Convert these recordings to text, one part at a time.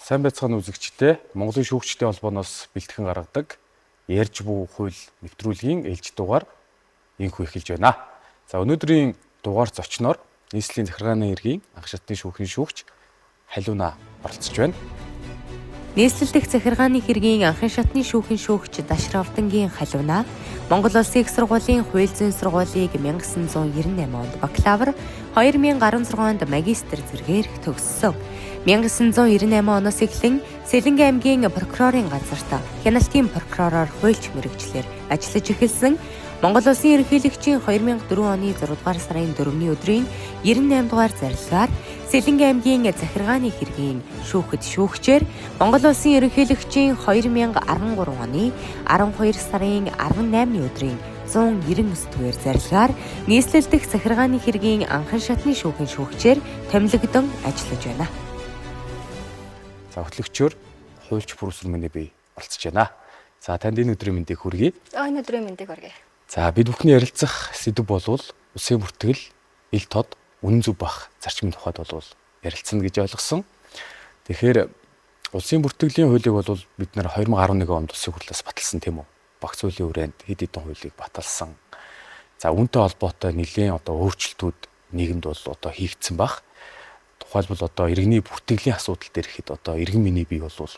Сайн байцгаана үзэгчдээ. Монголын шүүгчдийн холбооноос бэлтгэн гаргадаг ярьж бүү хууль нэвтрүүлгийн ээлж дугаар инхүү эхэлж байна. За өнөөдрийн дугаар зочноор нийслэлийн захиргааны хэргийн анх шатны шүүхийн шүүгч Халиуна оролцож байна. Нийслэл дэх захиргааны хэргийн анхан шатны шүүхийн шүүгч Дашравдангийн Халиуна Монгол Улсын их сургуулийн хууль зүйн сургуулийг 1998 онд бакалавр, 2016 онд магистр зэргээр төгссөн. 1998 оноос эхлэн Сэлэнгэ аймгийн прокурорын газарт хяналтын прокуророор хуульч мэрэгчлэр ажиллаж эхэлсэн. Монгол Улсын ерөнхийлөгчийн 2004 оны 6 дугаар сарын 4-ний өдрийн 98 дугаар зарилгаар Сэлэнгэ аймгийн захиргааны хэргийн шүүхэд шүүгчээр Монгол Улсын ерөнхийлөгчийн 2013 оны 12 сарын 18-ны өдрийн 199 дугаар зарилгаар нийслэл дэх захиргааны хэргийн анхан шатны шүүхийн шүүгчээр томилогдон ажиллаж байна. За хөтлөгчөөр хуульч профессор миний бий оролцож байна. За танд энэ өдрийн мэндийг хүргэе. Энэ өдрийн мэндийг хүргэе. За бид бүхний ярилцах сэдэв болвол улсын бүртгэл, ил тод, үнэн зөв бах зарчмын тухайд болвол ярилцсана гэж ойлгосон. Тэгэхээр улсын бүртгэлийн хуулийг бол бид нэр 2011 онд улсын хурлаас баталсан тийм үү? Багц хуулийн хүрээнд хэд хэдэн хуулийг баталсан. За үүнтэй холбоотой нэлээн одоо өөрчлөлтүүд нийгэмд бол одоо хийгдсэн баг. Тухайлбал одоо иргэний бүртгэлийн асуудал дээр ихэд одоо иргэн миний бий болвол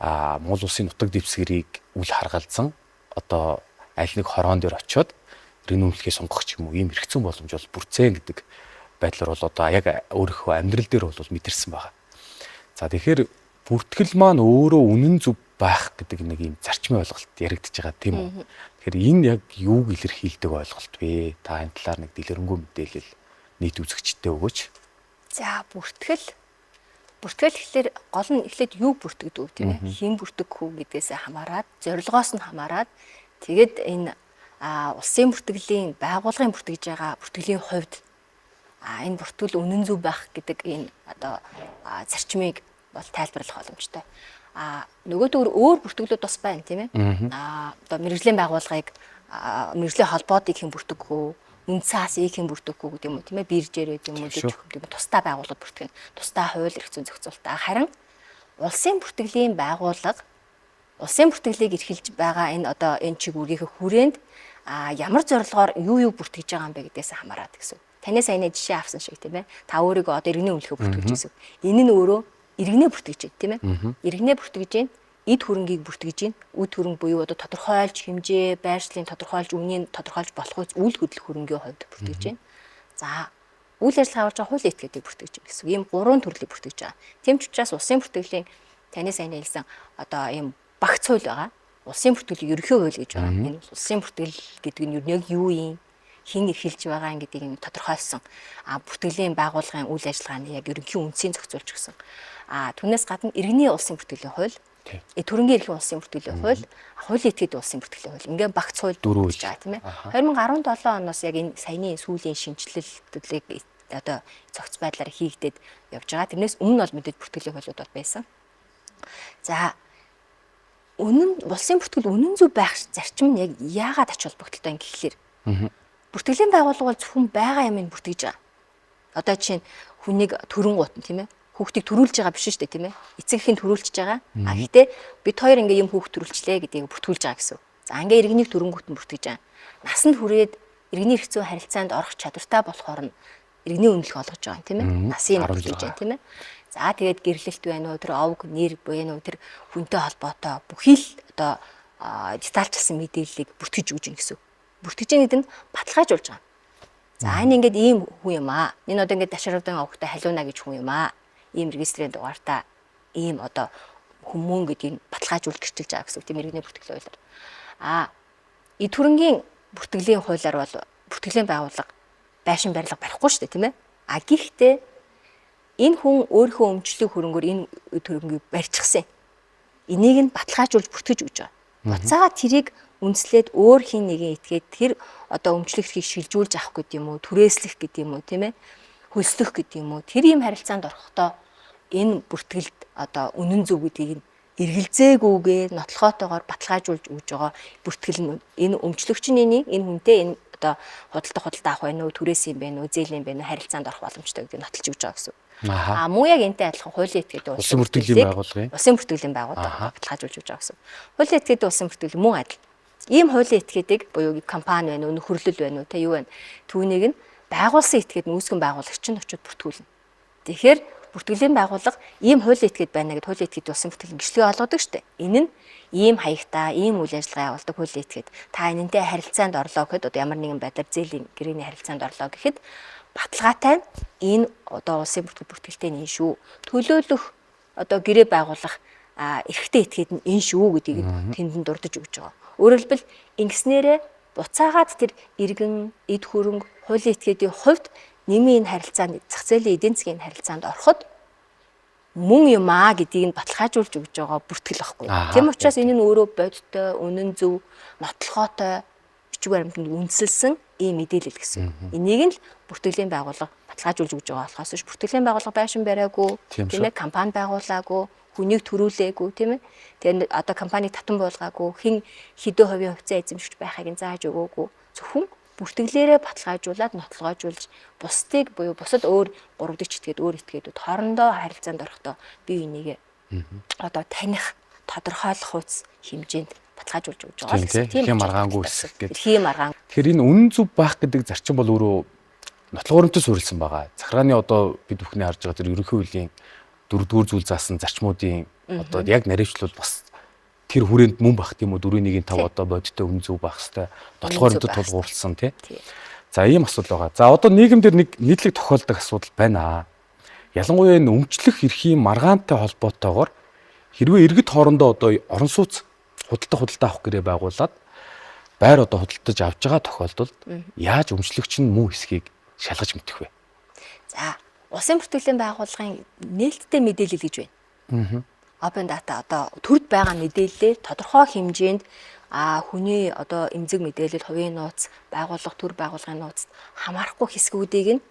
Монгол улсын нутаг дэвсгэрийг үл харгалзан одоо аль нэг хороон дээр очиод иргэн үнэмлэхээ сонгох ч юм уу ийм хэрэгцэн боломж бол бүрцэн гэдэг байдлаар бол одоо яг өөрийнхөө амьдрал дээр бол мэдэрсэн байгаа. За тэгэхээр бүртгэл маань өөрөө үнэн зөв байх гэдэг нэг ийм зарчмын ойлголт яригдж байгаа тийм үү. Тэгэхээр энэ яг юуг илэрхийлдэг ойлголт вэ? Та энэ талаар нэг дэлгэрэнгүй мэдээлэл нийт үзэгчдэд өгөөч. За бүртгэл гэхлээр гол нь эхлээд юу бүртгэдэг вэ тийм ээ? Хэн бүртгэх үү гэдгээсээ хамаарат, зорилгоос нь хамаарат тэгээд энэ улсын бүртгэлийн байгууллагын бүртгэж байгаа бүртгэлийн хувьд энэ бүртгэл үнэн зөв байх гэдэг энэ одоо зарчмыг бол тайлбарлах боломжтой. Нөгөөдөөр өөр бүртгэлүүд бас байна тийм ээ. Одоо мэргэжлийн байгууллагыг мэргэжлийн холбоодыг хэн бүртгэх үү? Үндсэн ийг хэн бүртгэх үү гэдэг юм уу тийм ээ. Биржээр гэдэг юм уу, тийм ээ. Тусдаа байгууллагууд бүртгэн. Тусдаа хууль эрх зүйн зохицуултаа. Харин улсын бүртгэлийн байгууллага улсын бүртгэлийг эрхэлж байгаа энэ одоо энэ чиг үүргийнхээ хүрээнд ямар зорилгоор юу бүртгэж байгаа юм бэ гэдгээс хамаарат гэсэн. Танаас саяны жишээ авсан шиг тийм ээ. Та өөрийгөө одоо иргэний үнэлэхээ бүртгэж гэсэн. Энэ нь өөрөө иргэнээ бүртгэж байна тийм ээ. Иргэнээ бүртгэж байна. Эд хөрөнгийг бүртгэж байна. Үд хөрөнгө буюу одоо тодорхойлж хэмжээ, байршлын тодорхойлж, үнийн тодорхойлж болох үйл хөдлөх хөрөнгийн хувьд бүртгэж байна. За үйл ажиллагаа явуулж байгаа хууль этгээдийг бүртгэж байна гэсэн. Ийм гурван төрлийг бүртгэж байгаа. Тийм ч учраас улсын бүртгэлийн таны саяны хэлсэн одоо ийм багц хууль байгаа. Улсын бүртгэлийн ерөнхий хууль гэж байгаа. Энэ улсын бүртгэл гэдэг нь яг юу юм? Хэн эрхэлж байгаа юм гэдгийг нь тодорхойлсон. Бүртгэлийн байгууллагын үйл ажиллагааны яг ерөнхий үндсийг зохицуулж өгсөн. Түүнээс гадна иргэний улсын бүртгэлийн хууль, төрөнгийн эрхийн улсын бүртгэлийн хууль, хуулийн этгээд улсын бүртгэлийн хууль. Ингээ багц хууль дөрөв гэж байгаа тийм ээ. 2017 оноос яг энэ саяны сүүлийн шинэчлэлтүүдийг одоо зохиц байдлаар хийгдээд явж байгаа. Тэрнээс өмнө бол мэдээж бүртгэлийн хуулиуд бол байсан. За үнэн улсын бүртгэл үнэн зөв байх зарчим нь яг яагаад ач холбогдолтой юм гэхлээр бүртгэлийн байгууллага бол зөвхөн байгаа юмыг бүртгэж байгаа. Одоо жишээ нь хүнийг төрөнгуут нь тийм ээ. Хүүхдийг төрүүлж байгаа биш шүү дээ тийм ээ. Эцэг эхийн төрүүлчихэж байгаа. Гэхдээ бид хоёр ингээ юм хүүхд төрүүлчлээ гэдгийг бүртгүүлж байгаа гэсэн. За ингээ иргэнийг төрөнгуут нь бүртгэж байгаа. Насанд хүрээд иргэний эрх зүйн харилцаанд орох чадвартай болохоор нь иргэний үнэлэх олгож байгаа юм тийм ээ. Насын бүртгэж байгаа тийм ээ. За тэгээд гэрлэлт байна уу, тэр овг, нэр байна уу, тэр хүнтэй холбоотой бүхий л одоо детальчилсан мэдээллийг бүртгэж өгч гин гэсэн. Бүртгэж гэдэг нь баталгаажуулж байгаа. За энэ ингээд ийм хүн юм аа. Энэ одоо ингээд Дашравдан овгтой Халиуна гэж хүн юм аа. Ийм регистрийн дугаартай ийм одоо хүмүүн гэдгийг баталгаажуулж гэрчилж байгаа гэсэн үг тийм иргэний бүртгэлийн хуулиар. Эд хөрөнгийн бүртгэлийн хуулиар бол бүртгэлийн байгууллага байшин барилга барихгүй шүү дээ тийм ээ. Гэхдээ энэ хүн өөрийнхөө өмчлөлийн хөрөнгөөр энэ эд хөрөнгийг барьчихсан. Энийг нь баталгаажуулж бүртгэж өгч байгаа. Буцаага тэрийг үндэслээд өөр хин нэгэн этгээд тэр одоо өмчлөх эрхийг шилжүүлж авах гэдэг юм уу, түрээслэх гэдэг юм уу, тийм ээ, хөлслөх гэдэг юм уу. Тэр ийм харилцаанд орохдоо энэ бүртгэлд одоо үнэн зөв гэдгийг эргэлзээгүйгээр нотлохоотойгоор баталгаажуулж өгж байгаа бүртгэл нь энэ өмчлөгч нь энэ хүнтэй энэ одоо худалдаа авах байна уу, түрээс юм байна уу, зээл юм байна уу, харилцаанд орох боломжтой гэдгийг нотолж өгч байгаа гэсэн. А мөн яг энтэй адилхан хуулийн этгээдийн улсын бүртгэлийн байгууллагын улсын бүртгэлийн байгууллага баталгаажуулж өгч байгаа гэсэн. Хуулийн этгээдийн улсын бүртгэл мөн адил. Ийм хуулийн этгээдийг буюу компани байна уу, нөхөрлөл байна уу, тэ юу байна. Түүнийг нь байгуулсан этгээд нь үүсгэн байгуулагч нь очиод бүртгүүлнэ. Тэгэхээр бүртгэлийн байгууллага ийм хуулийн этгээд байна гэд хуулийн этгээд улсын бүртгэлийн гэрчлэгээ олгодог шүү дээ. Энэ нь ийм хаягтай, ийм үйл ажиллагаа явуулдаг хуулийн этгээд. Та энэнтэй харилцаанд орлоо гэхэд одоо ямар нэгэн байдлаар зээлийн гэрээний харилцаанд орлоо гэхэд баталгаатай нь энэ одоо улсын бүртгэл бүртгэлтэй нь энэ шүү. Төлөөлөх одоо гэрээ байгуулах эрхтэй этгээд нь энэ шүү гэдгийг тэнд нь дурдж өгч байгаа. Өөрөөр хэлбэл ингэснээрээ буцаагаад тэр иргэн, эд хөрөнгө, хуулийн этгээдийн хувьд нийгмийн энэ харилцаанд, зах зээлийн эдийн засгийн харилцаанд ороход мөн юм аа гэдгийг нь баталгаажуулж өгч байгаа бүртгэл байхгүй. Тийм учраас энэ нь өөрөө бодиттой, үнэн зөв, нотлохоотой бичиг баримтанд үндэслэсэн ийм мэдээлэл гэсэн. Энийг нь л бүртгэлийн байгууллага баталгаажуулж өгч байгаа болохоос биш бүртгэлийн байгууллага байшин бариагүй, тийм ээ, компани байгуулаагүй, хүнийг төрүүлээгүй, тийм ээ. Тэгээд одоо компаниг татан буулгаагүй, хэн хэдэн хувийн хувьцаа эзэмшигч байхыг нь зааж өгөөгүй. Зөвхөн бүртгэлээрээ баталгаажуулаад нотлогоожуулж бусдыг буюу бусад өөр 3 дахь этгээд өөр этгээдүүд хоорондоо харилцаанд орохдоо бие биенийг одоо таних, тодорхойлох хууц хэмжээнд баталгаажуулж өгч байгаа л гэсэн. Тийм маргаангүй хэсэг гэдэг. Тийм маргаан. Тэгэхээр энэ үнэн зөв байх гэдэг зарчим бол өөрөө нотлох хуримтай суурилсан байгаа. Захиргааны одоо бид бүхний харж байгаа тэр ерөнхий хуулийн 4-р зүйл заасан зарчмуудын одоо яг наривчлал бас тэр хүрээнд мөн бах тийм үү 4.1-5 одоо бодиттой үнэн зөв байх хэвээр нотлох хуримтай тулгуурласан тий. За ийм асуудал байгаа. За одоо нийгэмдэр нэг нийтлэг тохиолдох асуудал байна. Ялангуяа энэ өмчлөх эрхийн маргаантай холбоотойгоор хэрвээ иргэд хоорондоо одоо орон сууц худалдаа авах гэрээ байгуулад байр одоо худалдаж авч байгаа тохиолдолд яаж өмчлөгч нь мөн хэсгийг шалгаж мэдэх вэ? За улсын бүртгэлийн байгууллагын нээлттэй мэдээлэл гэж байна. Open data одоо төрд байгаа мэдээллээр тодорхой хэмжээнд хүний одоо эмзэг мэдээлэл, хувийн нууц, байгууллага, төр байгууллагын нууцд хамаарахгүй хэсгүүдийг нь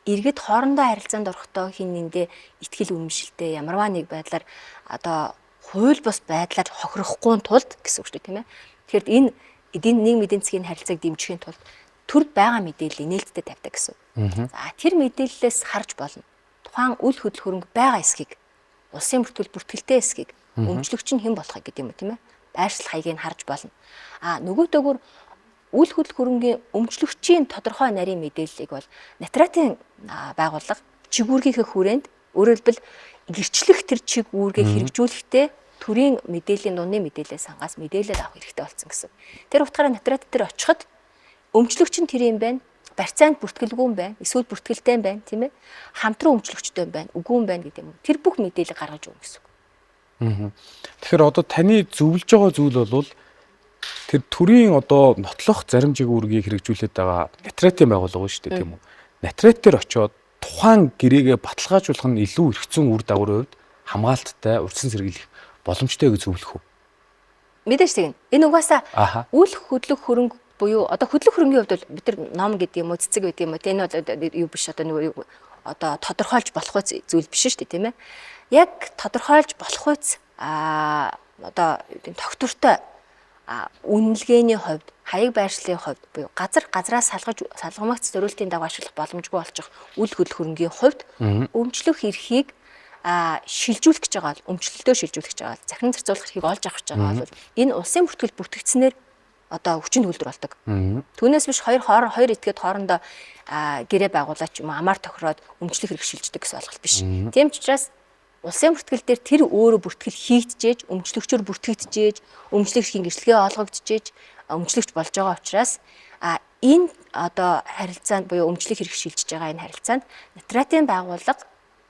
иргэд хоорондоо харилцаанд орохдоо хин нэндээ итгэл үнэмшилтэй ямарваа нэг байдлаар одоо хууль бус байдлаар хохирохгүй тулд гэсэн үг шүү дээ, тийм ээ. Тэгэхээр энэ эдийн нийгэм эдийн засгийн харилцааг дэмжихийн тулд төрд байгаа мэдээллийг нээлттэй тавьдаг гэсэн. За тэр мэдээллээс харж болно. Тухайн үл хөдлөх хөрөнгө байгаа эсхийг, улсын бүртгэл бүртгэлтэй эсхийг, өмчлөгч нь хэн болохыг гэдэг юм уу, тийм ээ. Байршил хаягийг харж болно. А нөгөөдөөгөр үл хөдлөх хөрөнгийн өмчлөгчийн тодорхой нарийн мэдээллийг бол нотратын байгууллага чиг үүргийнхээ хүрээнд, өөрөөр хэлбэл гэрчлэх тэр чиг үүргээ хэрэгжүүлэхдээ төрийн мэдээллийн дундын мэдээлэл сангаас мэдээлэл авах хэрэгтэй болсон гэсэн. Тэр утгаараа нотрат дээр очиход өмчлөгч нь тэр юм байна, барьцаанд бүртгэлгүй юм байна, эсвэл бүртгэлтэй юм байна, тийм ээ. Хамтран өмчлөгчтэй юм байна, үгүй юм байна гэдэг юм. Тэр бүх мэдээллийг гаргаж өгнө гэсэн үг. Тэгэхээр одоо таны зөвлөж байгаа зүйл бол тэр төрийн одоо нотлох зарим чиг үүргийг хэрэгжүүлээд байгаа нотратын байгууллага шүү дээ, тийм үү? Нотрат дээр очиод тухайн гэрээгээ баталгаажуулах нь илүү эрх зүйн үр дагаврын хувьд хамгаалттай, урьдчилан сэргийлэх боломжтой гэж зөвлөх үү? Мэдээж тэгнэ. Энэ угаасаа үл хөдлөх хөрөнгө буюу одоо хөдлөх хөрөнгийн хувьд бол бид нар ном гэдэг юм уу, цэцэг гэдэг юм уу, энэ бол юу биш одоо нэг одоо тодорхойлж болох зүйл биш шүү дээ, тийм ээ. Яг тодорхойлж болох үз одоо тогтвортой үнэлгээний хувьд, хаяг байршлын хувьд буюу газар газраас салгаж салгамагц зориултын дагуу ашиглах боломжгүй болчих үл хөдлөх хөрөнгийн хувьд өмчлөх эрхийг шилжүүлэх гэж байгаа бол, өмчлөлтөөр шилжүүлэх гэж байгаа бол, захиран зарцуулах эрхийг олж авах гэж байгаа бол энэ улсын бүртгэл бүртгэгдсэнээр одоо хүчин төгөлдөр болдог. Түүнээс биш хоёр этгээд хоорондоо гэрээ байгуулаад ч юм уу амар тохироод өмчлөх эрх шилждэг гэсэн ойлголт биш. Тийм ч учраас улсын бүртгэл дээр тэр өөрөө бүртгэл хийгджээж, өмчлөгчөөр бүртгэгджээж, өмчлөх эрхийн гэрчлэгээ олгогдчихээж, өмчлөгч болж байгаа учраас энэ одоо харилцаанд буюу өмчлөх эрх шилжиж байгаа энэ харилцаанд нотратын байгууллага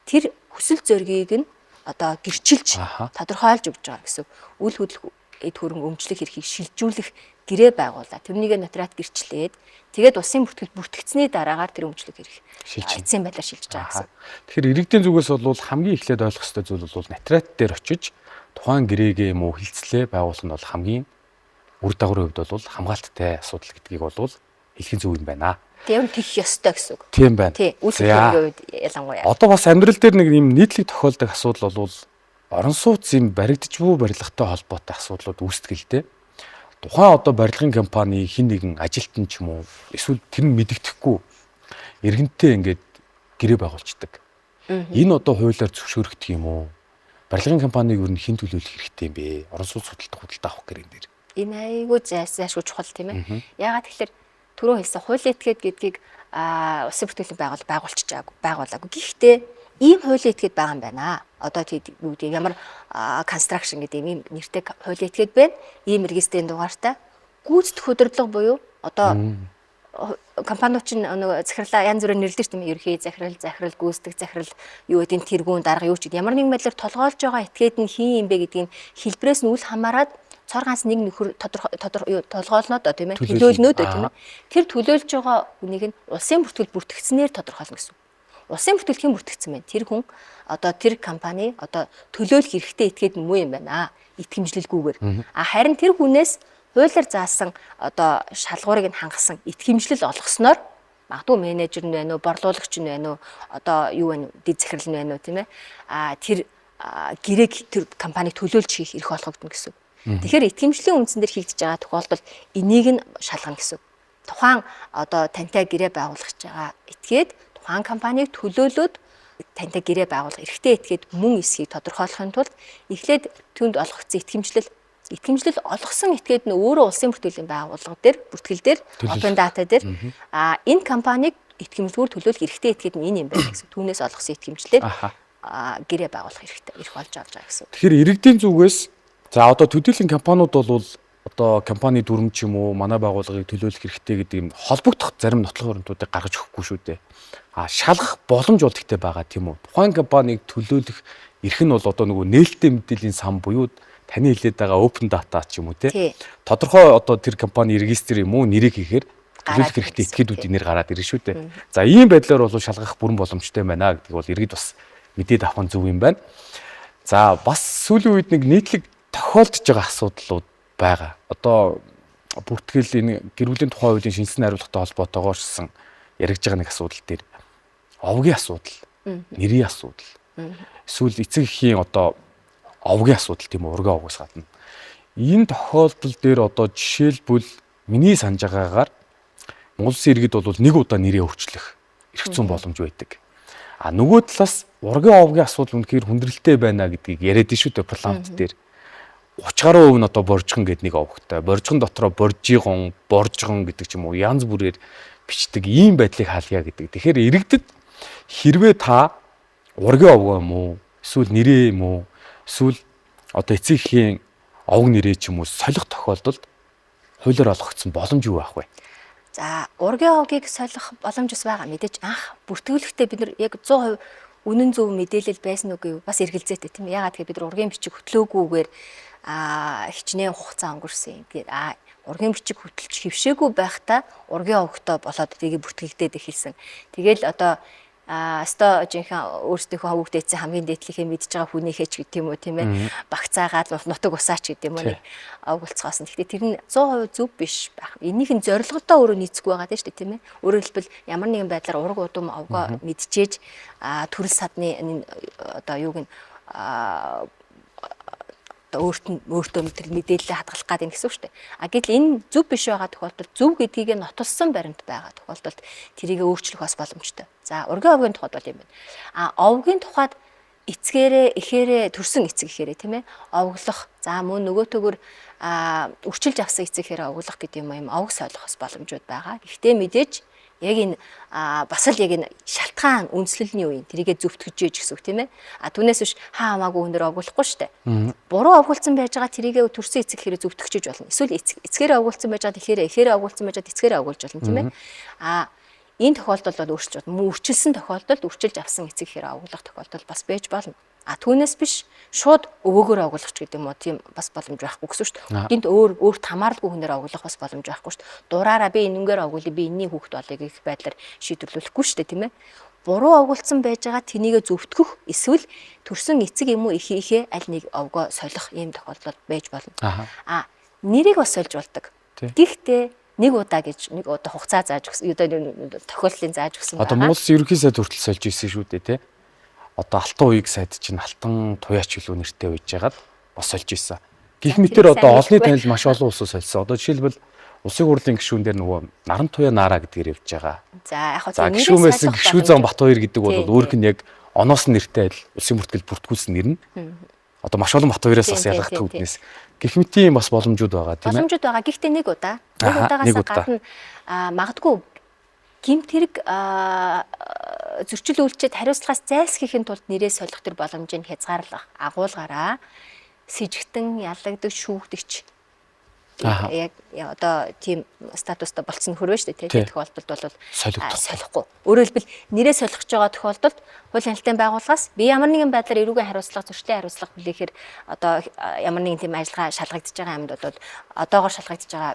тэр хүсэл зоригийг нь одоо гэрчилж тодорхойлж өгч байгаа гэсэн. Үл хөдлөх эд хөрөнгө өмчлөх эрхийг шилжүүлэх гэрээ байгуулаад тэрнийгээ нотрат гэрчлээд тэгээд улсын бүртгэл бүртгэгдсэний дараагаар тэр өмчлөх эрх эцсийн байдлаар шилжиж байгаа гэсэн. Тэгэхээр иргэдийн зүгээс бол хамгийн эхлээд ойлгох ёстой зүйл бол нотрат дээр очиж тухайн гэрээгээ юм уу хилцлээ байгуулах нь бол хамгийн үр дагаврын хувьд бол хамгаалттай асуудал гэдгийг бол хэлхийн зөв юм байна. Тэр нь тэгэх ёстой гэсэн үг. Тийм байна. Тий, үл хөдлөхийн хувьд ялангуяа. Одоо бас амьдрал дээр нэг юм нийтлэг тохиолдох асуудал бол орон сууц юм баригдаж буй барилгатай холбоотой асуудлууд үүсдэг л дээ. Тухайн одоо барилгын компани хин нэгэн ажилтан ч юм уу эсвэл тэр нь мэдэгдэхгүй иргэнтэй ингээд гэрээ байгуулцдаг. Энэ одоо хуулиар зөвшөөрөгдөх юм уу? Барилгын компанийг ер нь хэн төлөөлөх хэрэгтэй юм бэ? Орон сууц судалдах худалдаа авах гэрэн дээр. Энэ айгүй зайлшгүй чухал тийм ээ. Яагаад тэгэхээр түрүүн хэлсэн хуулийн этгээд гэдгийг улсын бүртгэлийн байгуулалт байгуулаагүй. Гэхдээ ийм хуулийн этгээд байгаа юм байна. Одоо тийм юу гэдэг ямар construction гэдэг ийм нэртэй хуулийн этгээд байна. Ийм регистрийн дугаартай гүйцэтгэх удирдлага буюу одоо компаниуд чинь нөгөө захирлаа янз бүрээр нэрлэдэг тийм ээ. Ерхий захирал, захирал, гүйцэтгэх захирал, юу гэдэг нь тэргүүн дарга юу ч гэдэг. Ямар нэгэн байдлаар толгойлж байгаа этгээд нь хин юм бэ гэдгийг хэлбэрээс нь үл хамааран цор ганц нэг нөхөр тодорхой толгоолноо доо тийм ээ. Төлөөлнөө доо тийм ээ. Тэр төлөөлж байгаа хүнийг нь улсын бүртгэл бүртгэгдсэнээр тодорхойлно гэсэн. Улсын бүртгэл хэн бүртгэгдсэн бэ? Тэр хүн одоо тэр компани одоо төлөөлөх эрхтэй этгээд нь муу юм байна. Итгэмжлэлгүйгээр. А харин тэр хүнээс хуулиар заасан одоо шалгуурыг нь хангасан итгэмжлэл олгосноор магадгүй менежер нь байна уу, борлуулагч нь байна уу, одоо юу байна, дэд захирал нь байна уу тийм ээ. А тэр гэрээг тэр компаниг төлөөлж хийх эрх олгогдно гэсэн. Тэгэхээр итгэмжлийн үндсэн дээр хийгдэж байгаа тохиолдолд энийг нь шалгана гэсэн. Тухайн одоо тантай гэрээ байгуулах гэж байгаа этгээд тухайн компаниг төлөөлөөд тантай гэрээ байгуулах эрхтэй этгээд мөн эсхийг тодорхойлохын тулд эхлээд түүнд олгогдсон итгэмжлэл олгосон этгээд нь өөрөө улсын бүртгэлийн байгууллага дээр бүртгэл дээр open data дээр энэ компаниг итгэмжлэлгээр төлөөлөх эрхтэй этгээд нь энэ юм байна гэсэн. Түүнээс олгосон итгэмжлэлээр гэрээ байгуулах эрхтэй эрх олж авч байгаа гэсэн. Тэгэхээр иргэдийн зүгээс за одоо төдийлөн компаниуд бол одоо компани дүрм ч юм уу манай байгууллагыг төлөөлөх хэрэгтэй гэдэг юм холбогдох зарим нотлох баримтуудыг гаргаж өгөхгүй шүү дээ. А шалгах боломж бол гэхдээ байгаа тийм үү? Тухайн компанийг төлөөлөх эрх нь бол одоо нөгөө нээлттэй мэдээллийн сан буюу таны хэлээд байгаа open data ч юм уу тий. Тодорхой одоо тэр компани регистр юм уу нэрийг хийхээр төлөөлөх хэрэгтэй этгээдүүдийн нэр гараад ирнэ шүү дээ. За ийм байдлаар бол шалгах бүрэн боломжтой байна гэдгийг бол иргэд бас мэдээд авах нь зөв юм байна. За бас сүүлийн үед нэг нийтлэг тохиолдож байгаа асуудлууд байгаа. Одоо бүртгэл энэ гэр бүлийн тухай хуулийн шингэсэн найруулгатай холбоотойгоор шсэн яригдж байгаа нэг асуудал дээр овгийн асуудал, нэрийн асуудал. Эсвэл эцэг эхийн одоо овгийн асуудал тийм үү, ургийн овгоос гадна. Энэ тохиолдол дээр одоо жишээлбэл миний санаж байгаагаар Монгол Улсын иргэд бол нэг удаа нэрээ өөрчлөх эрх зүйн боломж байдаг. А нөгөө талаас ургийн овгийн асуудал үнэхээр хүндрэлтэй байна гэдгийг яриад шүү дээ парламент дээр. 30 гаруй хувь нь одоо боржгон гэдэг нэг овогтой. Боржгон дотроо боржигон, боржгон гэдэг ч юм уу янз бүрээр бичдэг ийм байдлыг хаалъя гэдэг. Тэгэхээр иргэдэд хэрвээ та ургийн овгоо юм уу, эсвэл нэрээ юм уу, эсвэл одоо эцэг эхийн овг нэрээ ч юм уу солих тохиолдолд хуулиар олгогдсон боломж юу байх вэ? За, ургийн овгийг солих боломж бас байгаа. Мэдээж анх бүртгүүлэхдээ бид нар яг 100% үнэн зөв мэдээлэл байсан үгүй бас эргэлзээтэй тийм ээ. Ягаад гэхээр бид нар ургийн бичиг хөтлөөгүйгээр хичнээн хугацаа өнгөрсөн юм. Тэгээд ургийн бичиг хөтөлж хөвшөөгүй байхдаа ургийн овогтой болоод тийг бүртгэгдээд эхэлсэн. Тэгэл одоо өстой жинхэнэ өөрсдийнхөө хүүхдээ эцэг хамгийн дээдлийнхээ мэдж байгаа хүнийхээ ч гэдэг юм уу тийм ээ багцаагаад нутаг усаач гэдэг юм уу нэг овголцоос нь. Гэхдээ тэр нь 100% зөв биш байх. Энийх нь зорилготой өөрөө нийцэхгүй байгаа тийм шүү дээ тийм ээ. Өөрөөр хэлбэл ямар нэгэн байдлаар ураг удам овгоо мэдчээж төрөл садны одоо юуг нь одоо өөрт нь өөртөө тэр мэдээлэлээ хадгалах гэдэг юм гэсэн үг шүү дээ. А гэтэл энэ зөв биш байгаа тохиолдолд зөв гэдгийг нотолсон баримт байгаа тохиолдолд тэрийг өөрчлөх бас боломжтой. За, ургийн овгийн тухайд бол юм байна. А овгийн тухайд эцгээрээ эхээрээ төрсөн эцэг эхээрээ тийм ээ овглох. За мөн нөгөөтэйгөр өрчилж авсан эцэг эхээрээ овглох гэдэг юм овг солих бас боломжууд байгаа. Гэхдээ мэдээж яг энэ бас л яг энэ шалтгаан үндслэлний үеийн тэрийгэ зөвтгөж ээж гэсэн үг тийм ээ. А түүнээс биш хаа хамаагүй өндөр овгуулахгүй шүү дээ. Буруу овгуулсан байж байгаа тэрийгэ төрсөн эцэг хэрэг зөвтгөж болно. Эсвэл эцгээрээ овгуулсан байж байгаа тэгэхээр эхээрээ овгуулсан байж байгаа эцгээрээ овгуулж болно тийм ээ. А энэ тохиолдолд бол өөрчилж болно. Мөн өрчилсөн тохиолдолд өрчилж авсан эцэг хэрэг овгуулах тохиолдол бас байж болно. А түүнээс биш шууд өвөөгөр овгуулах ч гэдэг юм уу тийм бас боломж байхгүй гэсэн шүү дээ. Гинт өөр өөрт хамааралгүй хүнээр овгуулах бас боломж байхгүй шүү дээ. Дураараа би энэнгээр овгуулъя, би энэний хүүхэд болъё гэх байдлаар шийдвэрлүүлэхгүй шүү дээ, тийм ээ. Буруу овгуулсан байж байгаа тэнийгэ зөвтгөх эсвэл төрсөн эцэг юм уу эхийнхээ аль нэг овгоо солих ийм тохиолдол байж болно. А нэрийг бас сольж болдог. Гэхдээ нэг удаа гэж нэг удаа хугацаа зааж өгсөн, тохиолдлын зааж өгсөн байгаа. Одоо Монгол Улсын ерөнхий сайд хүртэл сольж ирсэн шүү дээ, тий. Одоо алтан уяг сайд чинь алтан туяач илүү нэртэй байж байгаад бас сольж ирсэн. Гэх мэтэр одоо олонний танил маш олон улсууд сольсон. Одоо жишээлбэл Улсын хурлын гишүүн дээр нөгөө наран туяа нараа гэдгээр явж байгаа. За яг хөө гишүүн байсан гишүү зам Батбаяр гэдэг бол өөрх нь яг Оноос нь нэртэй адил улсын бүртгэл бүртгүүлсэн нэр нь одоо маш олон бат хоёроос бас ялгагдах үүднээс гэх мэт ийм бас боломжууд байгаа, тийм ээ. Боломжууд байгаа. Гэхдээ нэг удаа. Нэг удаагаас гадна магадгүй гэмт хэрэг зөрчил үйлчээд хариуцлагаас зайлсхийхин тулд нэрээ солих төр боломжийг хязгаарлах агуулгаараа сэжигтэн ялагдах шүүгдэгч яг одоо тийм статустай болцсон нөхөр байна шүү дээ, тийм тохиолдолд бол солихгүй. Өөрөөр хэлбэл нэрээ солих гэж байгаа тохиолдолд хууль хяналтын байгууллагаас би ямар нэгэн байдлаар эрүүгийн хариуцлага, зөрчлийн хариуцлага хүлээхээр одоо ямар нэгэн тийм ажиллагаа шалгагдаж байгаа юмд бол одоогоор шалгагдаж байгаа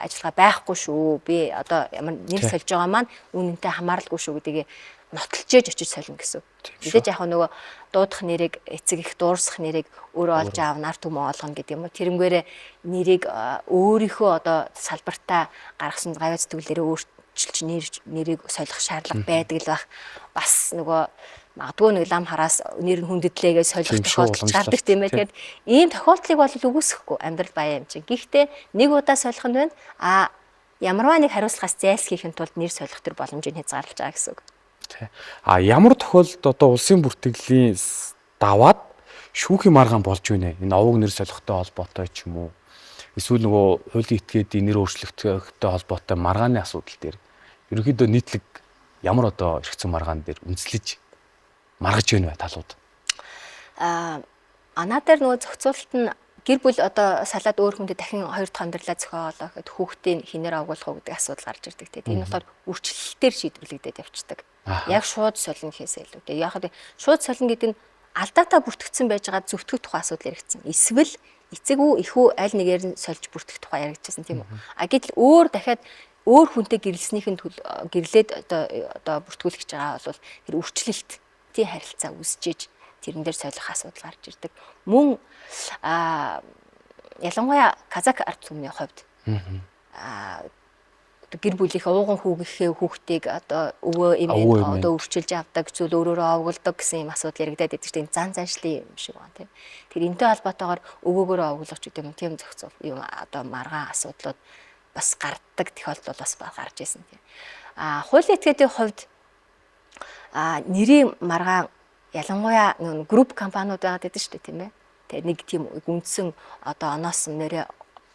ажиллагаа байхгүй шүү. Би одоо ямар нэр сольж байгаа маань үнэнтэй хамааралгүй шүү гэдгийг нотолж очиж солино гэсэн. Мэдээж яг нөгөө дуудах нэрийг эцэг их дуурсах нэрийг өөрөө олж аав нар түмэн олгоно гэдэг юм уу. Тэрнгээрээ нэрийг өөрийнхөө одоо салбартаа гаргасан гавьяа зүтгэлээрээ өөрчилж нэрийг солих шаардлага байдаг л байх. Бас нөгөө магадгүй нэг лам хараас нэр нь хүндэтлээгээ солих тохиолдол гардаг, тийм ээ. Тэгэхээр ийм тохиолдлыг бол үгүйсэхгүй амьдрал баян юм чинь. Гэхдээ нэг удаа солих нь байна. А ямарваа нэг хариуцлагаас зайлсхийхин тулд нэр солих төр боломжийг хязгаарлаж байгаа гэсэн үг. А ямар тохиолдолд одоо улсын бүртгэлийн даваад шүүхийн маргаан болж байна? Энэ овог нэр солихтой холбоотой ч юм уу? Эсвэл нөгөө хуулийн этгээдийн нэр өөрчлөлттэй холбоотой маргааны асуудал дээр ерөнхийдөө нийтлэг ямар одоо эрх зүйн маргаан дээр үндэслэж маргаж байна вэ талууд? Анаа дээр нөгөө зохицуулалт нь гэр бүл одоо салаад өөр хүнтэй дахин хоёр дахь амьдралаа зохиолоо гэхэд хүүхдийн хинээр овгуулах уу гэдэг асуудал гарч ирдэг тийм. Энэ болохоор үрчлэлтээр шийдвэрлэгдээд явцдаг. Яг шууд солино гэхээсээ илүү. Тэгээ яг шууд солино гэдэг нь алдаатай бүртгэгдсэн байж байгаа зөвтгөх тухай асуудал яригдсан. Эсвэл эцэг үү эхүү аль нэгээр нь сольж бүртгэх тухай яригдчихсан, тийм үү. А гэтэл өөр дахиад өөр хүнтэй гэрлэснийх нь гэрлээд одоо бүртгүүлэх гэж байгаа бол тэр үрчлэлтийн харилцаа үүсчээж тэрэн дээр солих асуудал гарч ирдэг. Мөн ялангуяа Казак ард түмний хувьд гэр бүлийнхээ ууган хүүгийнхээ хүүхдийг одоо өвөө эмээ одоо өвчилж авдаг, зүйл өөрөөрөө овголдог гэсэн юм асуудал яригадаад байдаг чинь зан заншлын юм шиг байна, тийм. Тэр энтэй холбоотойгоор өвөөгөөрөө овголох ч гэдэг юм тийм зохицуул юм одоо маргаан асуудлууд бас гардаг тохиолдол бас гарч ирсэн, тийм. Хуулийн этгээдийн хувьд нэрийн маргаан ялангуяа групп компаниуд байгаад байдаг шүү дээ, тийм ээ. Тэгээ нэг тийм үндсэн одоо оноосон нэрээ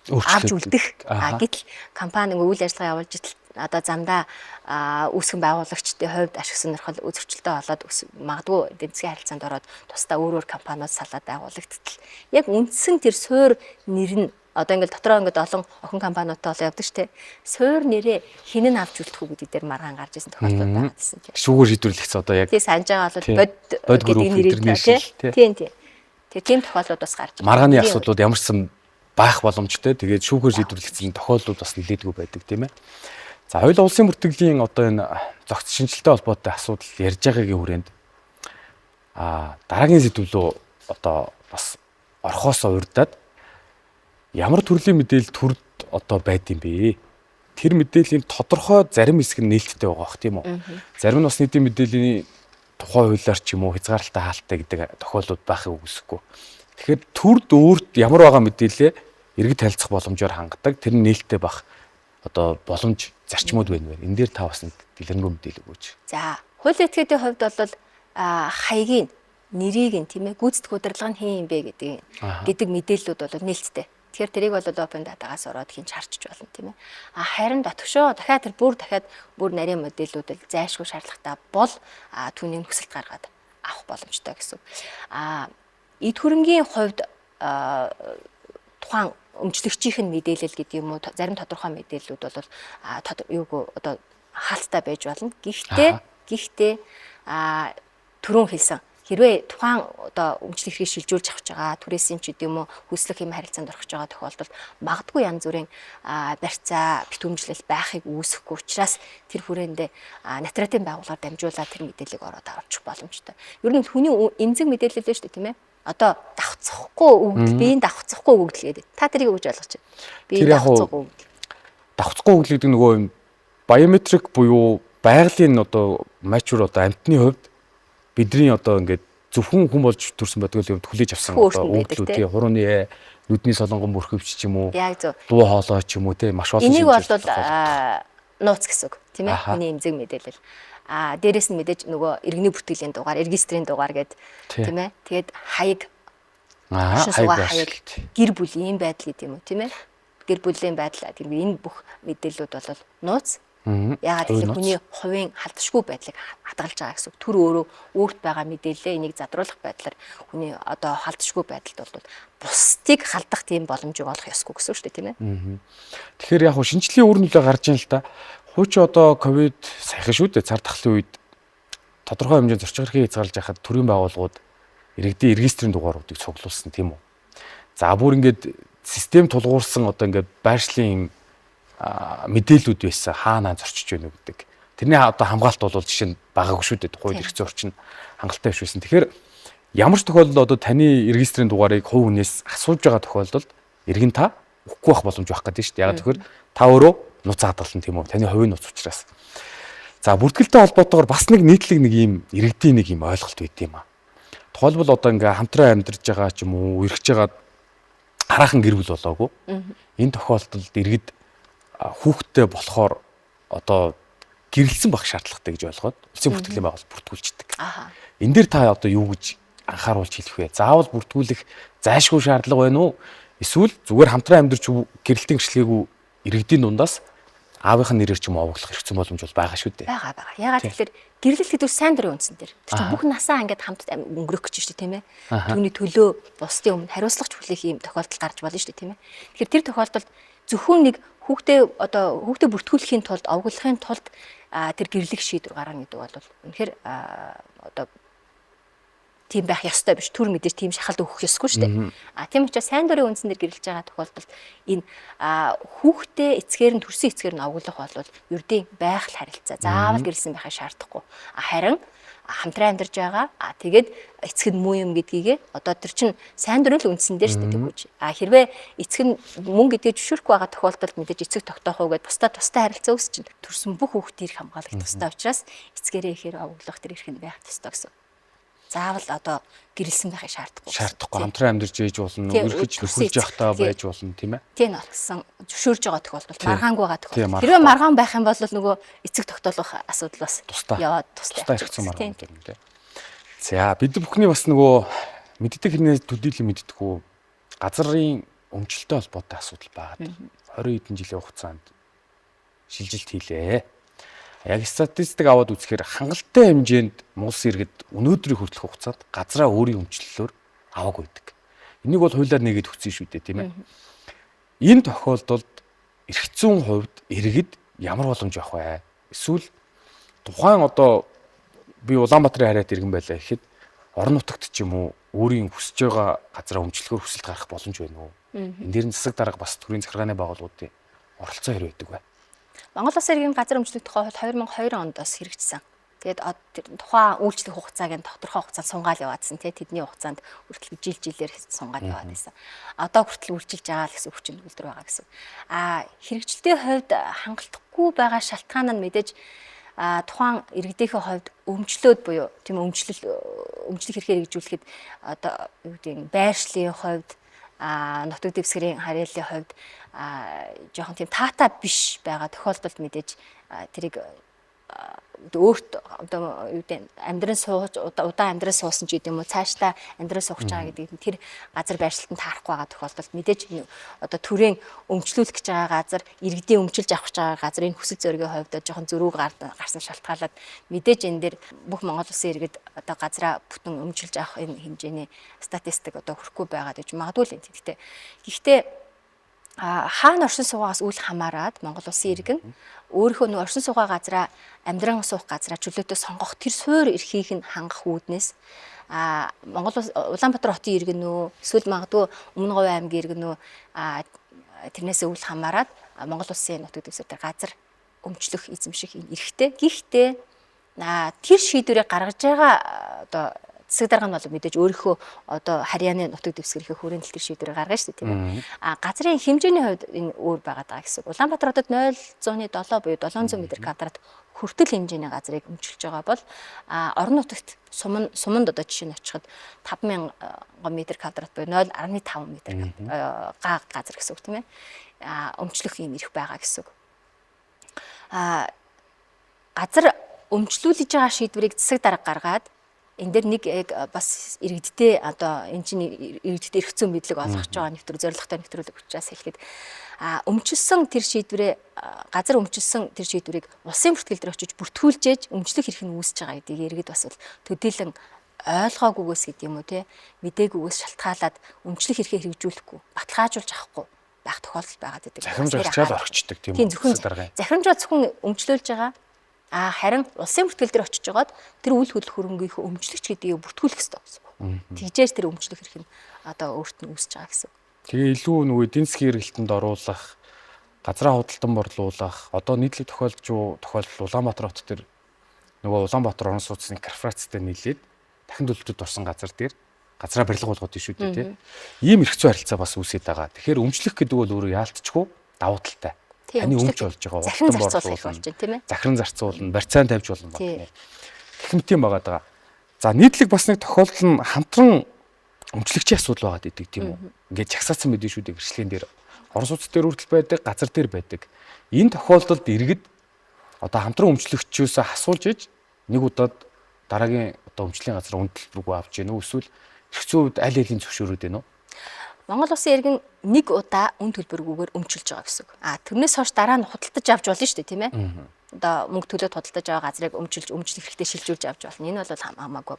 авч үлдэх. Гэтэл компани үйл ажиллагаа явуулж одоо замдаа үүсгэн байгуулагчдын хувьд ашиг сонирхол зөрчилтэй болоод магадгүй эдийн засгийн харилцаанд ороод тусдаа өөр өөр компаниуд салаад байгуулагдтал. Яг үндсэн тэр суур нэр нь одоо ингээл дотроо ингээд олон охин компаниудтай болоо явдаг шүү дээ. Суур нэрээ хэн нь авч үлдэх үү гэдэг дээр маргаан гарч ирсэн тохиолдол байгаа гэсэн чинь. Шүүгээр шийдвэрлэгдсэн одоо яг. Тий, санаж байгаа бол бод гэдэг нэрийг тий. Тийм тийм. Тэр тийм тохиолдлууд бас гарч ирсэн. Маргааны асуудлууд ямар ч сан байх боломжтой. Тэгээд шүүхээр шийдвэрлэгдсэн тохиолдлууд бас нэлээдгүй байдаг, тийм ээ. За, хоёул улсын бүртгэлийн одоо энэ зохиц шинжилтэй холбоотой асуудал ярьж байгаагийн хүрээнд дараагийн сэдв рүү одоо бас орхоосоо урьдаад ямар төрлийн мэдээлэл төрд одоо байд юм бэ? Тэр мэдээллийн тодорхой зарим хэсэг нь нээлттэй байгаа бох, тийм үү? Зарим нь бас нийтийн мэдээллийн тухай хуулиар ч юм уу хязгаарлалтай хаалттай гэдэг тохиолдлууд байхыг үгүйсэхгүй. Тэгэхээр төрд өөрт ямар байгаа мэдээлэлээ иргэд танилцах боломжоор хангадаг. Тэр нь нээлттэй бах одоо боломж зарчмууд байна вэ? Энэ дээр та бас нэг дэлгэрэнгүй мэдээлэл өгөөч. За, хуулийн этгээдийн хувьд бол хаягийг, нэрийг нь, тийм ээ, гүйцэтгэх удирдлага нь хэн юм бэ гэдэг мэдээллүүд бол нээлттэй. Тэгэхээр тэрийг бол open data-гаас ороод хинч харчиж болно, тийм ээ. А харин дотгошоо дахиад тэр бүр дахиад бүр нарийн мэдээллүүд л зайлшгүй шаардлагатай бол түүний нөхсөлт гаргаад авах боломжтой гэсэн. Эд хөрөнгийн хувьд тухайн өмчлөгчийнх нь мэдээлэл гэдэг юм уу, зарим тодорхой мэдээллүүд бол юуг одоо хаалттай байж болно. Гэхдээ түрүүн хэлсэн хэрвээ тухайн одоо өмчлөх эрхийг шилжүүлж авч байгаа түрээсийн ч гэдэм үү хүслэх юм харилцаанд орох гэж байгаа тохиолдолд магадгүй янз бүрийн барьцаа битүүмжлэл байхыг үүсэхгүй учраас тэр хүрээндээ натратын байгууллагаар дамжуулаад тэр мэдээллийг ороод авчих боломжтой. Ер нь хүний эмзэг мэдээлэл л шүү дээ, тийм ээ. Одоо давхцахгүй өгөгдөл, биеийн давхцахгүй өгөгдөл гэдэг. Та тэрийг өгж ойлгож байна. Биеийн давхцахгүй өгөгдөл. Давхцахгүй өгөгдөл гэдэг нөгөө юм биометрик буюу байгалийн одоо мачур одоо амьтны хувьд бидний одоо ингээд зөвхөн хүн болж төрсэн байдаг л хүлээж авсан одоо өгөгдлүүд тий, хурууны нүдний солонгон мөрхөвч ч юм уу, дуу хоолой ч юм уу тий, маш олон. Энийг бол нууц гэсэн үг, тийм ээ. Хүний эмзэг мэдээлэл. А дээрэс нь мэдээж нөгөө иргэний бүртгэлийн дугаар, регистрийн дугаар гээд, тийм ээ. Тэгээд хаяг, хаяг, гэр бүлийн байдал гэдэг юм уу, тийм ээ. Гэр бүлийн байдал гэдэг энэ бүх мэдээллүүд бол нууц. Яагаад гэвэл хүний хувийн халдшгүй байдлыг хадгалж байгаа гэсэн үг. Түр өөрөө өөрт байгаа мэдээлэлээ энийг задруулах байдлаар хүний одоо халдшгүй байдалд бол бусдыг халдах тийм боломжийг олох ёсгүй гэсэн үг шүү дээ, тийм ээ. Тэгэхээр яг хуу шинжлэлийн үр нөлөө гарч ийн л та. Хуучин одоо ковид саяхан шүү дээ, цар тахлын үед тодорхой хэмжээнд зорчих эрхийг хязгаарлаж байхад төрийн байгууллагууд иргэдийн регистрийн дугааруудыг цуглуулсан, тийм үү? За бүр ингээд систем тулгуурсан одоо ингээд байршлын мэдээллүүд байсан, хаанаа зорчиж байна вэ гэдэг. Тэрний одоо хамгаалалт бол жишээ нь байгаагүй шүү дээ. Хууль эрх зүйн орчин хангалттай биш байсан. Тэгэхээр ямар ч тохиолдолд одоо таны регистрийн дугаарыг хувь хүнээс асууж байгаа тохиолдолд иргэн та өгөхгүй байх боломж байх гэдэг шүү дээ. Яг тэгэхээр та өөрөө нууц хадгална, тийм үү? Таны хувийн нууц учраас. За бүртгэлтэй холбоотойгоор бас нэг нийтлэг нэг юм иргэдийн нэг юм ойлголт байд юм аа. Тухайлбал одоо ингээ хамтран амьдарч байгаа ч юм уу, үерхэж байгаа хараахан гэр бүл болоогүй. Энэ тохиолдолд иргэд хүүхдтэй болохоор одоо гэрэлсэн байх шаардлагатай гэж ойлгоод улсын бүртгэлийн байгууллага бүртгүүлждэг. Энэ дээр та одоо юу гэж анхааруулж хэлэх вэ? Заавал бүртгүүлэх зайлшгүй шаардлага байна уу? Эсвэл зүгээр хамтран амьдарч гэрэлтийн гэрчлэгээгүй иргэдийн дундаас аавынх нь нэрээр ч юм уу овоглох эрх зүйн боломж бол байгаа шүү дээ. Байгаа. Яагаад гэвэл гэрлэлт гэдэг нь сайн дурын үндсэн дээр. Тэр чинь бүх насаа ингээд хамт өнгөрөх гэж шүү дээ, тийм ээ. Түүний төлөө бусдын өмнө хариуцлагач хүлээх юм тохиолдол гарч болно шүү дээ, тийм ээ. Тэгэхээр тэр тохиолдолд зөвхөн нэг хүүхдээ одоо хүүхдээ бүртгүүлэхийн тулд, овоглохын тулд тэр гэрлэх шийдвэр гаргана гэдэг бол үнэхээр одоо тийм байх ёстой биш. Түр мэдээж тийм шахалт өгөх ёсгүй шүү дээ. А тийм учраас сайн дурын үндсэн дээр гэрэлж байгаа тохиолдолд энэ хүүхдээ эцгээр нь төрсөн эцгээр нь овоглох бол ердийн байх л харилцаа. Заавал гэрэлсэн байхыг шаардахгүй. Харин хамтран амьдарч байгаа. А тэгээд эцэг нь муу юм гэдгийгээ одоо тэр чинь сайн дурын л үндсэн дээр шүү дээ хүч. А хэрвээ эцэг нь мөн гэдгийг зөвшөөрөхгүй байгаа тохиолдолд мэдээж эцэг тогтоох уу гэдээ бусдаа тустай харилцаа үүсчин. Төрсөн бүх хүүхдийг хамгаалах тустай учраас эцгээрээ ихээр овоглох тэр эрх нь байх тустай гэсэн. Заавал одоо гэрэлсэн байхыг шаардахгүй. Шаардахгүй. Хамтран амьдарч ээж болно, өрхөж нөхөрлөж явахдаа байж болно, тийм ээ. Тийм болсон. Зөвшөөрж байгаа тохиолдолд маргаангүй байгаа тохиолдолд. Хэрвээ маргаан байх юм бол нөгөө эцэг тогтоолох асуудал бас яваад тустай. Тустай эрх зүйн маргаан юм тийм. За бид бүхний бас нөгөө мэддэг хэрнээ төдийлөн мэддэггүй газрын өмчлөлтөй холбоотой асуудал байгаа. 20 хэдэн жилийн хугацаанд шилжилт хийлээ. Яг статистик аваад үзэхээр хангалттай хэмжээнд Монгол иргэд өнөөдрийн хүртэлх хугацаанд газраа өөрийн өмчлөлөөр аваагүй байдаг. Энийг бол хуулиар нэгэд өгсөн шүү дээ, тийм ээ. Энэ тохиолдолд эрх зүйн хувьд иргэд ямар боломж авах вэ? Эсвэл тухайн одоо би Улаанбаатарын харьяат иргэн байлаа гэхэд орон нутагт ч юм уу өөрийн хүсэж байгаа газраа өмчлөхөөр хүсэлт гаргах боломж байна уу? Энэ дээр нь засаг дарга бас төрийн захиргааны байгууллагуудын оролцоо хэрэг байдаг вэ? Монгол Улсын иргэний газар өмчлөх тухай хууль 2002 онд бас хэрэгжсэн. Тэгээд тухайн үйлчлэх хугацааг нь тодорхой хугацаанд сунгаал яваадсан тий, тэдний хугацаанд хүртэл жил жилээр сунгаад яваад байсан. Одоо хүртэл үйлчилж байгаа л гэсэн хүчин төгөлдөр байгаа гэсэн. А хэрэгжилтийн хувьд хангалтгүй байгаа шалтгаан нь мэдээж тухайн иргэдийнхээ хувьд өмчлөөд буюу тийм өмчлөл өмчлөх хэрэгээр хэрэгжүүлэхэд одоо юу гэдэг нь байршлын хувьд нутаг дэвсгэрийн харьяаллын хувьд жоохон тийм таатай биш байгаа тохиолдолд мэдээж тэрийг өөрт одоо юу гэдэг амьдран сууж удаан амьдран суусан ч гэдэг юм уу цаашдаа амьдран суух гэж байгаа гэдэг тэр газар байршилтанд таарахгүй байгаа тохиолдолд мэдээж одоо төрийн өмчлүүлэх гэж байгаа газар иргэдийн өмчилж авах гэж байгаа газар энэ хүсэл зоригийн хувьд жоохон зөрүү гарсан шалтгаалаад мэдээж энэ дээр бүх Монгол улсын иргэд одоо газраа бүтэн өмчилж авах энэ хэмжээний статистик одоо хүрэхгүй байгаа гэж магадгүй л юм. Гэхдээ хаана оршин суугаас үл хамааран Монгол улсын иргэн өөрийнхөө нөө оршин суугаа газраа амьдран суух газраа чөлөөтэй сонгох тэр суур эрхийг нь хангах үүднээс Монгол Улаанбаатар хотын иргэн үү эсвэл магадгүй Өмнө Говь аймгийн иргэн үү тэрнээсээ үл хамааран Монгол улсын нутаг дэвсгэр дээр газар өмчлөх эзэмших энэ эрхтэй. Гэхдээ тэр шийдвэрийг гаргаж байгаа одоо засаг дарга нь бол мэдээж өөрийнхөө одоо харьяаны нутаг дэвсгэрийнхээ хүрээнд л тэр шийдвэрийг гаргана шүү дээ, тийм ээ. А газрын хэмжээний хувьд энэ өөр байгаад байгаа гэсэн. Улаанбаатар хотод 0.7 буюу 700 м квадрат хүртэл хэмжээний газрыг өмчилж байгаа бол орон нутагт суманд одоо жишээ нь очиход 5000 м квадрат буюу 0.5 м газар гэсэн үг, тийм ээ. А өмчлөх юм эрх байгаа гэсэн үг. Газар өмчлүүлж байгаа шийдвэрийг засаг дарга гаргаад энэ дээр нэг яг бас иргэдтэй одоо энэ чинь иргэдтэй эрх зүйн мэдлэг олгож байгаа нэвтрүүлэг, зорилготой нэвтрүүлэг учраас хэлэхэд өмчилсөн тэр шийдвэрээ, газар өмчилсөн тэр шийдвэрийг улсын бүртгэл дээр очиж бүртгүүлжээж өмчлөх эрх нь үүсэж байгаа гэдгийг иргэд бас бол төдийлөн ойлгоогүйгээс гэдэг юм уу те, мэдээгүйгээс шалтгаалаад өмчлөх эрхээ хэрэгжүүлэхгүй, баталгаажуулж авахгүй байх тохиолдол байгаа гэдэг. Захирамж орчоод орчдөг тийм үү? Захирамжаа зөвхөн өмчлүүлж байгаа. Харин улсын бүртгэл дээр очиж жагаад тэр үл хөдлөх хөрөнгийнхөө өмчлөгч гэдгийг бүртгүүлэх ёстой гэсэн үг. Тэгжээж тэр өмчлөх эрх нь одоо өөрт нь үүсэж байгаа гэсэн үг. Тэгээ илүү нөгөө эдийн засгийн эргэлтэнд оруулах, газраа худалдан борлуулах, одоо нийтлэг тохиолдол Улаанбаатар хот дээр нөгөө Улаанбаатар орон сууцны корпорацтай нийлээд дахин төлөлтөд орсон газар дээр газраа барилга болгоод шүү дээ, тийм. Ийм эрх зүйн харилцаа бас үүсээд байгаа. Тэгэхээр өмчлөх гэдэг бол өөрөө яалтчгүй давуу талтай. Таны өмч болж байгаа. Захиран зарцуулах болж байна, тийм ээ. Захиран зарцуулна, барьцаан тавьж болно байна. Гэх мэт юм байгаа даа. За нийтлэг бас нэг тохиолдол нь хамтран өмчлөгчийн асуудал байгаад идэг, тийм үү? Ингээд жагсаацсан мэдээ шүү дээ гэрчлэгийн дээр. Орон сууц дээр хүртэл байдаг, газар дээр байдаг. Энэ тохиолдолд иргэд одоо хамтран өмчлөгчөөсөө асуулж иж нэг удаад дараагийн одоо өмчлийн газар үн төлбөргүй авч гэнэ үү? Эсвэл эрх зүйн хувьд аль алийн зөвшөөрөөд байна уу? Монгол улсын иргэн нэг удаа үн төлбөргүйгээр өмчилж байгаа гэсэн үг. Тэрнээс хойш дараа нь худалдаж авч болно шүү дээ, тийм ээ. Одоо мөнгө төлөөд худалдаж аваа газрыг өмчилж, өмчлөх хэрэгтэй шилжүүлж авч болно. Энэ бол хамаагүй.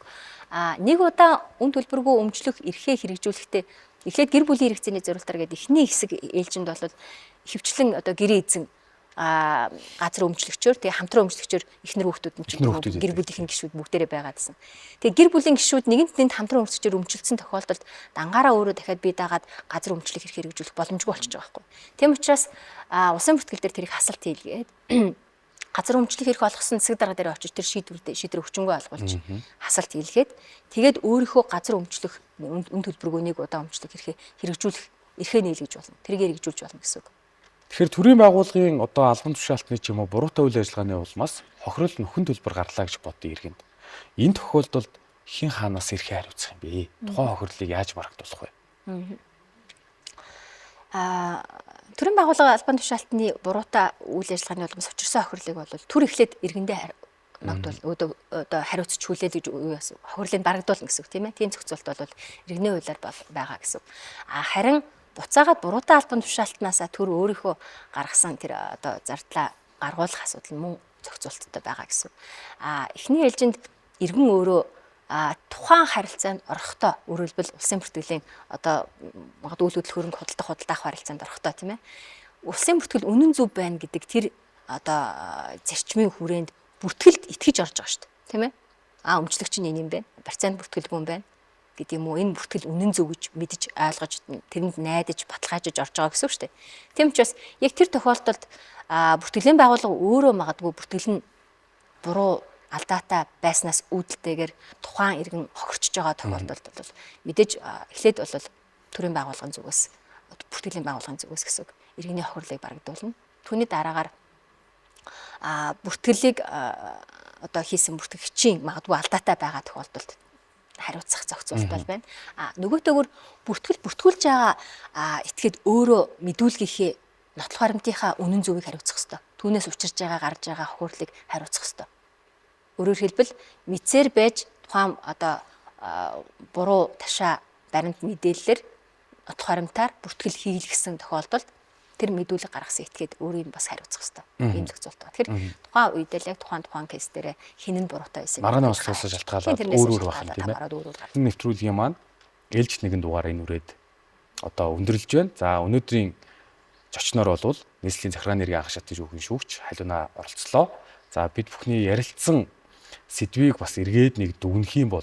Нэг удаа үн төлбөргүй өмчлөх эрхээ хэрэгжүүлэхдээ эхлээд гэр бүлийн хэрэгцээний зорилтоор гэдэг эхний хэсэг ээлжинд бол ихэвчлэн одоо гэрээ эзэн газар өмчлөгчөөр, тэгээ хамтран өмчлөгчөөр эхнэр хүүхдүүд нь ч гэр бүлийнхэн гишүүд бүгдээрээ байгаа гэсэн. Тэгээ гэр бүлийн гишүүд нэгэнт нэнд хамтран өмчлөгчөөр өмчлөсөн тохиолдолд дангаараа өөрөө дахиад бие дагаад газар өмчлөх эрх хэрэгжүүлэх боломжгүй болчихж байгаа байхгүй. Тийм учраас улсын бүртгэл дээр тэрийг хасалт хийлгээд газар өмчлөх эрх олгосон засаг дарга дээр очиж тэр шийдвэр хүчингүй олгуулж хасалт хийлгээд тэгээд өөрийнхөө газар өмчлөх үн төлбөргүй нэг удаа өмчлөх эрхээ хэрэгжүүлэх эрхээ нийлгэж болно. Тэрийг хэрэгжүүлж болно гэсэн үг. Тэгэхээр төрийн байгууллагын одоо албан тушаалтны ч юм уу буруутай үйл ажиллагааны улмаас хохирол нөхөн төлбөр гарлаа гэж бодъё иргэнд. Энэ тохиолдолд хэн хаанаас эрхээ хариуцах юм бэ? Тухайн хохирлыг яаж барагдуулах вэ? Төрийн байгууллага албан тушаалтны буруутай үйл ажиллагааны улмаас учирсан хохирлыг бол төр эхлээд иргэндээ ногдвол одоо хариуцч хүлээл гэж юу яасан хохирлыг барагдуулна гэсэн үг, тийм ээ. Тийм зохицуулт бол иргэний хуулиар байгаа гэсэн үг. Харин буцаагаад буруутай албан тушаалтнаасаа төр өөрийнхөө гаргасан тэр одоо зардлаа гаргуулах асуудал нь мөн зохицуулттай байгаа гэсэн. Эхний ээлжинд иргэн өөрөө тухайн харилцаанд орохдоо, өөрөлдвөл улсын бүртгэлийн одоо магадгүй үйл хөдлөх хөрөнгө худалдах худалдаах харилцаанд орохдоо, тийм ээ. Улсын бүртгэл үнэн зөв байна гэдэг тэр одоо зарчмын хүрээнд бүртгэлд итгэж орж байгаа шүү дээ, тийм ээ. Өмчлөгч нь энэ юм байна. Барьцаанд бүртгэлгүй юм байна гэдэг юм уу, энэ бүртгэл үнэн зөв гэж мэдэж ойлгож тэрэнд найдаж баталгаажиж орж байгаа гэсэн үг шүү дээ. Тийм учраас яг тэр тохиолдолд бүртгэлийн байгууллага өөрөө магадгүй бүртгэл нь буруу алдаатай байснаас үүдэлтэйгээр тухайн иргэн хохирчж байгаа тохиолдолд бол мэдээж эхлээд бол төрийн байгууллагын зүгээс, бүртгэлийн байгууллагын зүгээс гэсэн үг, иргэний хохирлыг барагдуулна. Түүний дараагаар бүртгэлийг одоо хийсэн бүртгэгчийн магадгүй алдаатай байгаа тохиолдолд хариуцах зохицуулт бол байна. Нөгөөтэйгүр бүртгэл бүртгүүлж байгаа этгээд өөрөө мэдүүлгийнхээ нотлох баримтынхаа үнэн зөвийг хариуцах ёстой. Түүнээс учирж байгаа гарч байгаа хохирлыг хариуцах ёстой. Өөрөөр хэлбэл мэдсээр байж тухайн одоо буруу ташаа баримт мэдээллээр нотлох баримтаар бүртгэл хийлгэсэн тохиолдолд тэр мэдүүлэг гаргасан этгээд өөрийг бас хариуцах ёстой. Ийм зохицуулт байна. Тэгэхээр тухайн үед л яг тухайн кейс дээр хэн нь буруутай байсан. Маргааны онцлогоос шалтгаалаад өөр өөр байх юм, тийм ээ. Нэвтрүүлгийн маань ээлж нэгэн дугаар энэ үрээд одоо өндөрлөж байна. За өнөөдрийн зочноор бол нийслэлийн захиргааны эргийн анх шатны шүүхийн шүүгч Халиуна оролцлоо. За бид бүхний ярилцсан сэдвийг бас эргээд нэг дүгнэх юм бол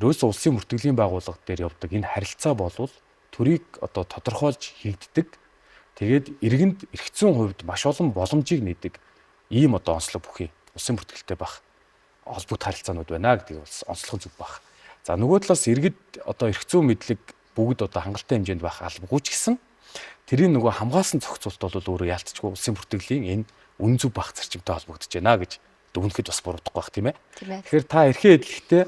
ерөөсөө улсын бүртгэлийн байгууллага дээр явдаг энэ харилцаа болвол төрийг одоо тодорхойлж хийгддэг. Тэгээд иргэнд эрх зүйн хувьд маш олон боломжийг нээдэг ийм одоо онцлог бүхий улсын бүртгэлтэй байх холбогдох харилцаанууд байна гэдгийг бас онцлог зүг байх. За нөгөө талаас иргэд одоо эрх зүйн мэдлэг бүгд одоо хангалттай хэмжээнд байх албагүй ч гэсэн тэрийн нөгөө хамгаалсан зохицуулт бол өөрөө яалтчгүй улсын бүртгэлийн энэ үн зөв байх зарчимтай холбогдож байна гэж дүгнэхэд бас буруудахгүй байх, тийм ээ. Тэгэхээр та эрхээ эдлэхдээ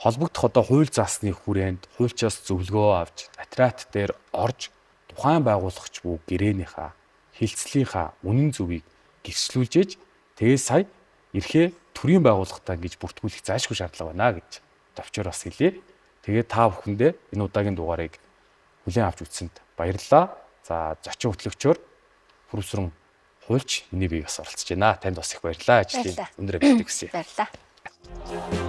холбогдох одоо хууль заасны хүрээнд хуульчаас зөвлөгөө авч нотариат дээр орж тухайн байгуулагч бүү гэрээнийхаа хилцлийнхаа үнэн зөвийг гэрчлүүлжээж тэгээ сая эрхээ төрийн байгууллагатай ингэж бүртгүүлэх зайлшгүй шаардлага байна гэж товчоор бас хэлье. Тэгээ та бүхэндээ энэ удаагийн дугаарыг хүлээн авч үзсэнд баярлалаа. За, зочин хөтлөгчөөр профессор хуульч миний бие бас оролцож байна. Танд бас их баярлалаа. Ажлын өндөр амжилтыг хүсье. Баярлалаа.